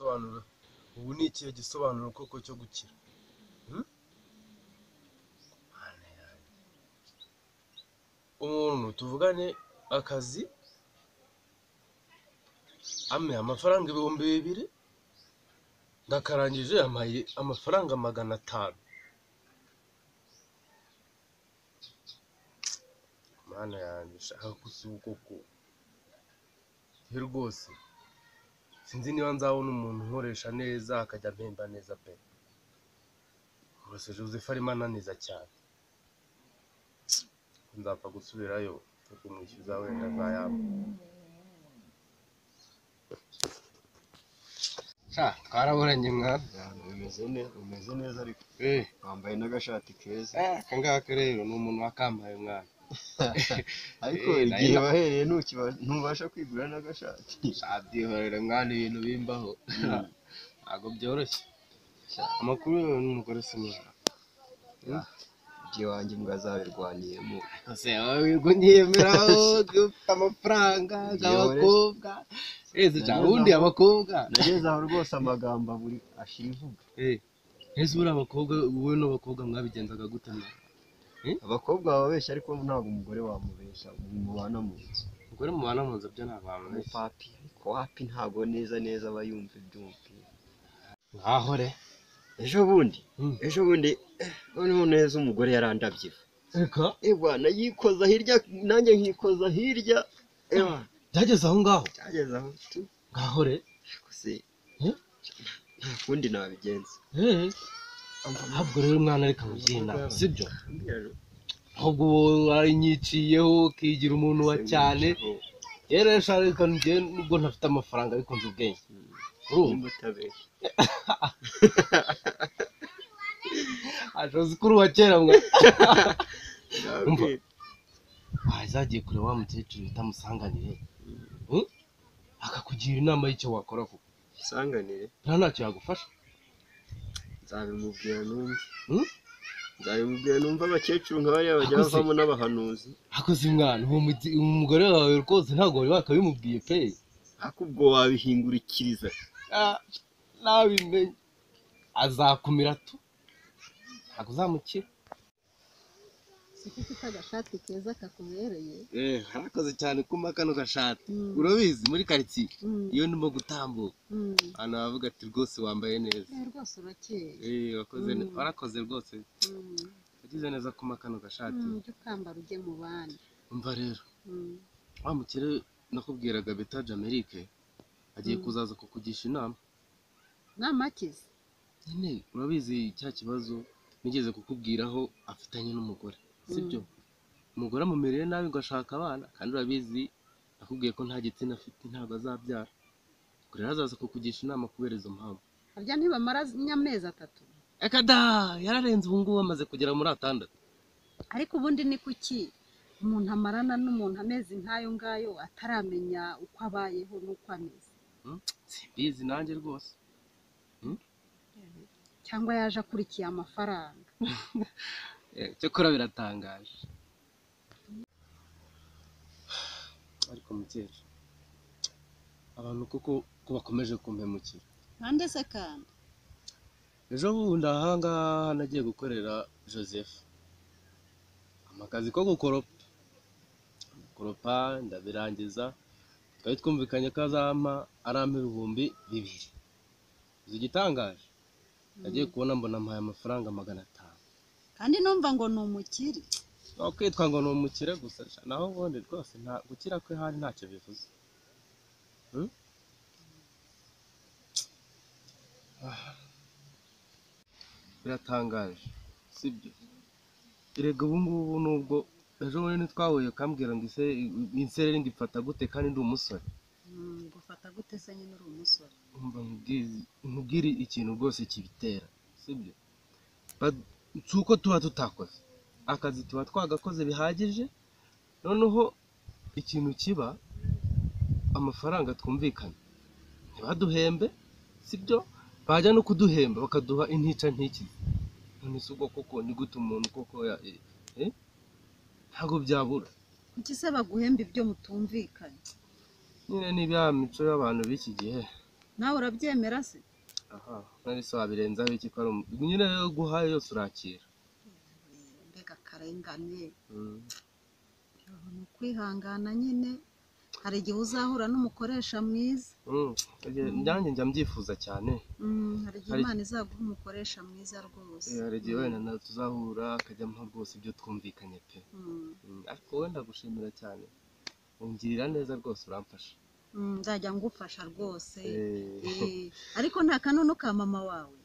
Gisobanuro ubu ni ikihe gisobanuro koko cyo gukira? Umuntu tuvugane akazi ampe amafaranga 2000 ndakarangije ampaye amafaranga 500. Mana yanjye shaka koko rwose sinzi niba nzabona umuntu nkoresha neza akajya ampemba neza pe. Rwose Joseph arimo ananiza cyane, nzapfa gusubirayo kumwishyuza wenda azayampa. Sha twaraburanye mwana. Umeze neza, umeze neza ariko wambaye n'agashati keza. Aka ngaka rero ni umuntu wakambaye mwana. Ariko igihe wahereye ntubasha kwigura n'agashati. Byihorere mwana, ibintu bimbaho ntabwo byoroshye. Amakuru n'umugore si mwana. Igihe wanjye mbwa azabirwaniyemo. Wirirwa unyemeraho ufite amafaranga abakobwa ubundi abakobwa nageze aho rwose amagambo aburi ashira ivuga. Ese buriya abakobwa wowe n'abakobwa mwabigenzaga gute? Abakobwa bababeshya ariko ntabwo umugore wamubeshya mubana mu nzu. Umugore mubana mu nzu byo ntabwo wamubeshya. Papi ariko wapi ntabwo neza neza aba yumva iby'umupira. Ngaho re ejo bundi noneho neza umugore yarandabye. Eka ewa nayikoza hirya nanjye nkikoza hirya. Ewa byageze aho ngaho. Byageze aho tu. Ngaho re nta kundi nabigenza. Ntabwo rero umwana areka kubyina sibyo? Ahubwo warinyiciyeho ukigira umuntu wa cyane. Rero reka njye nubwo ntafite amafaranga ariko nzi ubwenge. Urumva utabeshya. Ashozi kuri wa kera mwa. Umva. Wazagiye kure wa mukecuru bita Musanganire. Akakugira inama y'icyo wakora koko. Musanganire? Ntacyo yagufasha. Nzabimubwira numva. Nzabimubwira numva abakecuru nka bariya bajya bavamo n'abahanuzi. Akoze mwana, umugore wawe rwose ntabwo wari wakabimubwiye pe. Ariko ubwo wabihingurikiriza. Nabimenye. Azakumira tu. Ntabwo uzamukira. Siko ufite agashati keza kakubereye. Harakoze cyane kuma kano gashati. Urabizi muri quartier iyo ndimo gutambuka. Abantu bavuga ati rwose wambaye neza. Rwose urakeye. Wakoze warakoze rwose. Wagize neza kuma kano gashati. Ujye ukambara ujye mu bandi. Umva rero. Wa mukire nakubwiraga bita Jamerique agiye kuzaza kukugisha inama. Nama kize? Nyine urabizi cya kibazo nigeze kukubwiraho afitanye n'umugore. Sibyo? Umugore amumereye nabi ngo ashaka abana kandi urabizi nakubwiye ko nta gitsina afite ntabwo azabyara. Kure azaza kukugisha inama kubera izo mpamvu. Harya ntibamara amezi 3. Eka da yararenze ubu ngubu amaze kugera muri 6. Ariko ubundi ni kuki umuntu amarana n'umuntu amezi nk'ayo ngayo ataramenya uko abayeho n'uko ameze? Simbizi nanjye rwose. Cyangwa yaje akurikiye amafaranga. Cyakora biratangaje. Ariko mukecuru abantu koko ko bakomeje kumpemukira. Nande se kandi? Ejo bundi ahangaha nagiye gukorera Joseph amakazi ko gukoropa. Gukoropa ndabirangiza twari twumvikanye ko azampa arampa 2000. Uzi igitangaje? Nagiye kubona mbona ampaye amafaranga 500. Kandi numva ngo ni umukire. Kwitwa ngo ni umukire gusa naho ubundi rwose nta gukira kwe hari ntacyo bivuze. Biratangaje sibyo? Erega ubu ngubu nubwo ejo bundi ntitwahuye ukambwira ngo insereri ngifata gute kandi ndi umusore. Gufata gute se nyine uri umusore? Umva nkubwire ikintu rwose kibitera sibyo? Si uko tuba tutakoze akazi tuba twagakoze bihagije, noneho ikintu kiba amafaranga twumvikanye ntibaduhembe sibyo? Bajya no kuduhemba bakaduha intica ntikize. None se ubwo koko ni gute umuntu koko ntabwo byabura. Kuki se baguhemba ibyo mutumvikanye? Nyine ni bya mico y'abantu b'iki gihe. Nawe urabyemera se? Aha, nari se wabirenzaho iki ko ari nyine guhaye yose urakira. Mbega akarengane. Ni ukwihangana nyine, hari igihe uzahura n'umukoresha mwiza. Nanjye njya mbyifuza cyane. Hari igihe Imana izaguha umukoresha mwiza rwose. Hari igihe wenda tuzahura akajyamo rwose ibyo twumvikanye pe. Ariko wenda gushimira cyane, ungirira neza rwose, uramfasha. Nzajya ngufasha rwose. Ariko nta kanunu ka mama wawe?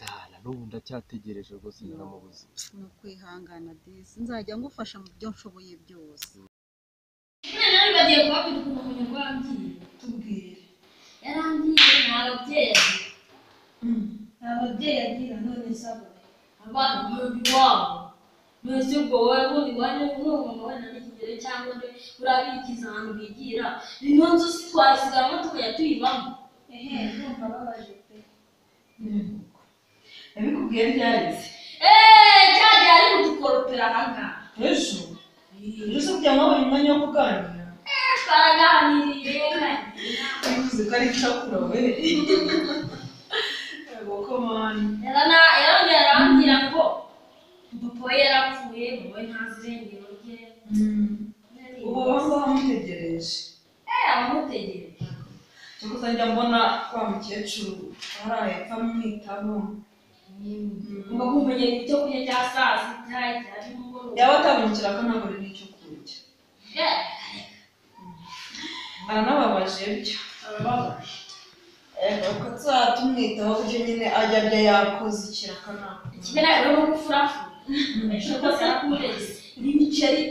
Dana n'ubu ndacyategereje rwose, naramubuze. Ni ukwihangana disi, nzajya ngufasha mu byo nshoboye byose. None bagiye kubabwira ukuntu umunyarwanda yambwiye. Tubwire. Yarambwiye nta babyeyi agira. Nta babyeyi agira none sabo. Abana b'umubiri wabo. None se ubwo wowe bundi iwanyu n'uwo mama wenda n'ikigero cyangwa nde urabikiza ahantu bigira. Ino nzu si twasigaramo tukajya tuyibamo. Ehe, ndumva babaje pe. Yabikubwiye ryarize? Cyagiye ari kudukoropera aha ngaha. Ejo? Ejo se kugira ngo wabonye umwanya wo kuganira? Twaraganiriye. Bivuze ko ari icakura we. Yego ko mani. Yarongera arambwira ngo papa we yarapfuye, mama we ntazi irengero rye. Ubu baba bamutegereje. Abamutegereje. Cyakoze njya mbona wa mukecuru hari hepfo amwitaho. Ngomba kumenyera icyo kurya cya saa sita, icya nimugoroba. Yaba atabonye ikiraka ntabwo n'icyo kurya. Aranababaje byo. Arababaje. Uko tuzajya tumwitaho gutyo nyine ajya arya yakoze ikiraka ntabwo. Kimwe nawe rero no gufurafura. Ejo rwose yarakureze. N'ibiceri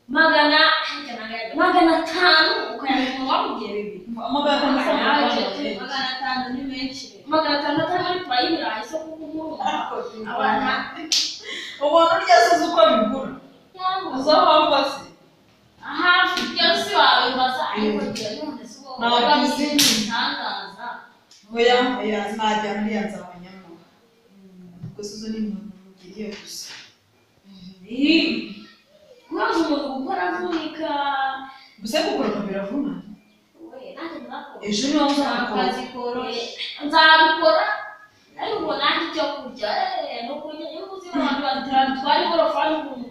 500 ukayagura wamubwiye 2. 500 500 ni menshi. 500 atari muri purayime isoko kuko abana ubona urya se uzi uko bigura. Uzi aho wava se? Hafi ya si wabibaza ariko ngira none se uwo Ntabwo uzi. Itangaza. Oya oya najya muri ya nzabanyama. Gusa izo ni impanuro mugiriye gusa. Kubaza umuntu gukora avunika. Gusa gukoropa biravuna. We nanjye ndakora. Ejo niba uzakora. Akazi koroshye. Nzabikora. Ariko ubwo nanjye icyo kurya no kurya iyo uzi abantu batwara ingorofani ukuntu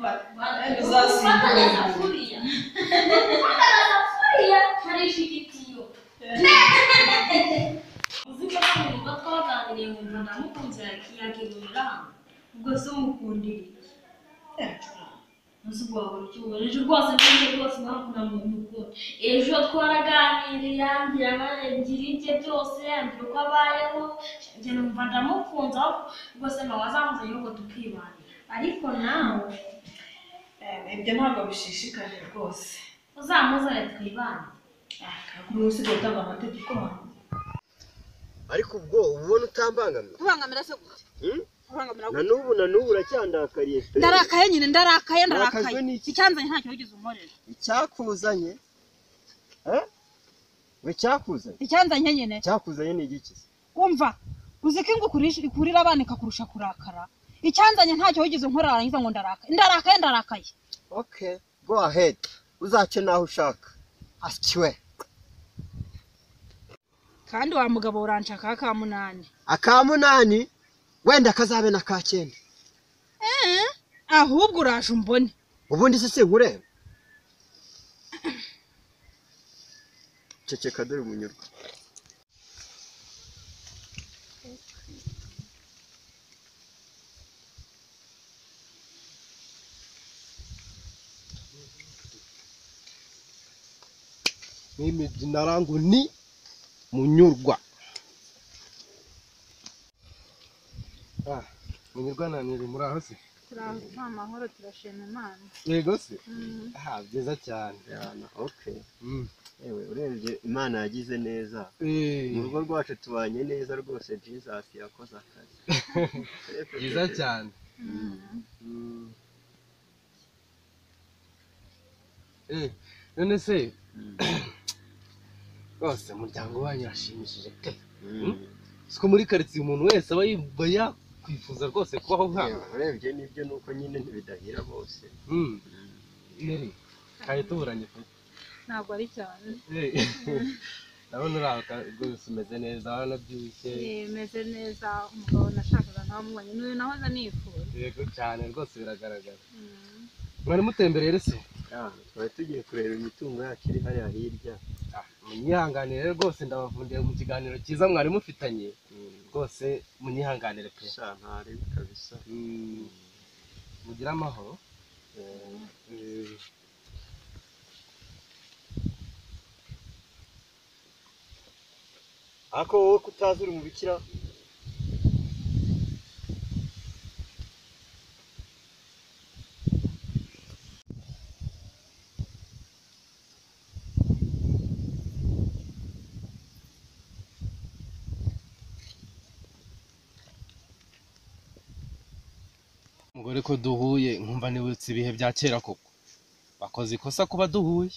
Uzasimbuka. Safuriya. Gufata safuriya nkarisha igitiyo. Uzi ko nta twaganiriye nkumva ndamukunze yakigumira hano. Ubwo se umukundira iki? Uzi ubwo wabura icyo ubona. Ejo rwose nibyo rwose impamvu namukunda. Ejo twaraganiriye ambwira ngira ibye byose, ambwira uko abayeho, njye numva ndamukunze aho rwose mama wazamuzanye ngo tukibanira. Ariko nawe Ibyo ntabwo bishishikaje rwose. Uzamuzane twibane. Kuri usigaye utanga amategeko hano. Ariko ubwo ubona utambangamiye? Kubangamira se gute? Kubangamira Na n'ubu na n'ubu uracyandakariye pe. Ndarakaye nyine, ndarakaye, Urakajwe ndarakaye. n'iki? Icyanzanye ntacyo wigeze unkorera. Icyakuzanye? We cyakuzanye? Icyanzanye nyine. Icyakuzanye ni igiki se? Umva, uzi ko ingwe ikurira abana ikakurusha kurakara. Icyanzanye ntacyo wigeze unkorera warangiza ngo ndarakaye. Ndarakaye, ndarakaye. Okay, go ahead. Uzace naho ushaka. Asikiwe. Kandi wa mugabo uranshaka aka munani. Aka munani wenda kazabe na ka 9. Ahubwo uraje umbone. Ubundi se sinkureba. Ceceka dore umunyurwa. Mimi jina langu ni Munyurwa. Munyurwa na niri muri aho se? Turaho amahoro, turashima Imana. Yego se? Byiza cyane. Yana, okay. Ewe urebye Imana yagize neza. Mu rugo rwacu tubanye neza rwose, Jesus yakoze akazi. Byiza cyane. None se rwose umuryango wanyu urashimishije pe. Siko muri quartier umuntu wese aba yumva yakwifuza rwose kubaho nkawe. Urebye nibyo nuko nyine ntibidahira bose. Neri, kare tuburanye pe. Ntabwo ari cyane. Ndabona uri aho rwose umeze neza, waranabyibushye. Meze neza, umugabo nashakaga ntamubonye, n'uyu nahoze nifuza. Yego cyane rwose biragaragara. Mwari mutembereye se? Twari tugiye kureba imitungo yacu iri hariya hirya. Munyihanganire rwose, ndabavundiye mu kiganiro cyiza mwari mufitanye. Rwose munyihanganire pe. Sha ntari kabisa. Mugire amahoro. Ako wowe kutazi uri mubikira. Mugore ko duhuye nkumva nibutse ibihe bya kera koko. Bakoze ikosa kuba duhuye.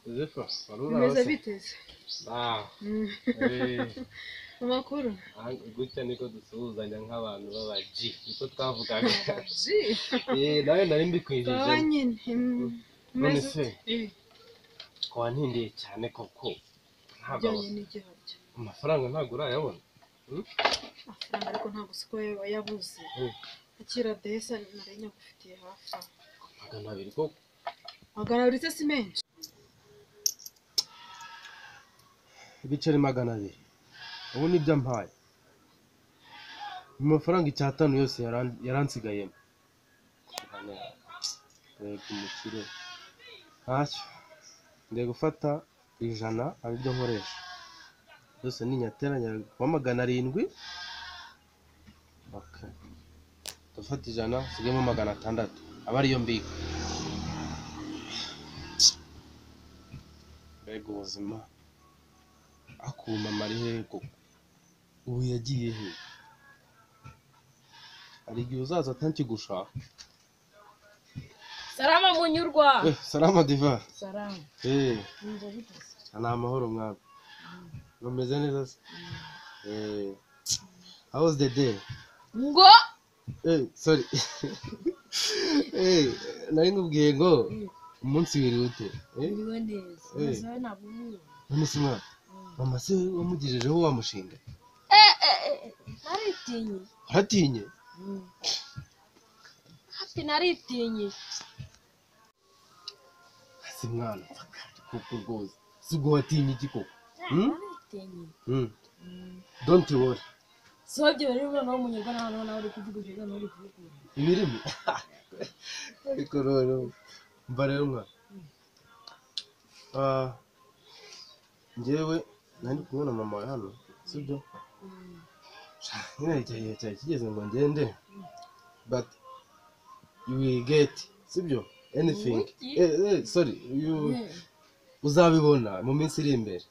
Bimeze biteze. Amakuru. Gutya niko dusuhuzanya nk'abantu b'abaji, niko twavugaga. Nawe nari mbikwijije. None se ko wantindiye cyane koko? Ntabwo amafaranga ntabwo urayabona. Amafaranga ariko ntabwo siko yabuze. Akira desa nari nyagufitiye hafi aho. 200 koko? 200 se si menshi. Ibiceri 200. Ubu nibyo mpaye. Mu mafaranga 5 yose yaransigayemo. Reka umukire. Ntacyo. Ngiye gufata 100 aribyo nkoresha. Yose ninyateranya kuba 700. Okay. Ndafata 100 nsigayemo 600. Aba ariyo mbika. Mbega ubuzima. Akuma mari he koko? Ubu yagiye he? Hari igihe uzaza atakigushaka. Salama Munyurwa. Salama Diva. Salama. Ni amahoro mwami. Bameze neza se? How was the day? Ngo? Sorry. Nari nkubwiye ngo umunsi wiriwe ute? Wiriwe neza. Ntabwo wiriwe. None se mwana, mama se wamugejejeho wa mushinga? Naritinye. Waratinye? Hafi naritinye. Si mwana, kuko rwose. Si ubwo watinye iki koko? Naritinye. Don't worry. So ibyo rero noneho Munyurwa nawe nawe uri kuvuga ibyo noneho uri kuvuga. Ibirimi? Ariko rero mva rero mwana. Njyewe nari kumwe na mama wawe hano, sibyo? Nyine igihe cyari kigeze ngo ngende, but you will get, sibyo? Anything. Sorry, you uzabibona mu minsi iri imbere.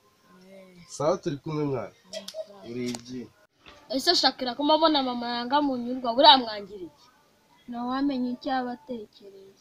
Sawa turi kumwe mwana. Urigi. Ese Shakira ko mbona mama yanga Munyurwa buriya mwangira iki? Ntawamenya icyo aba atekereza.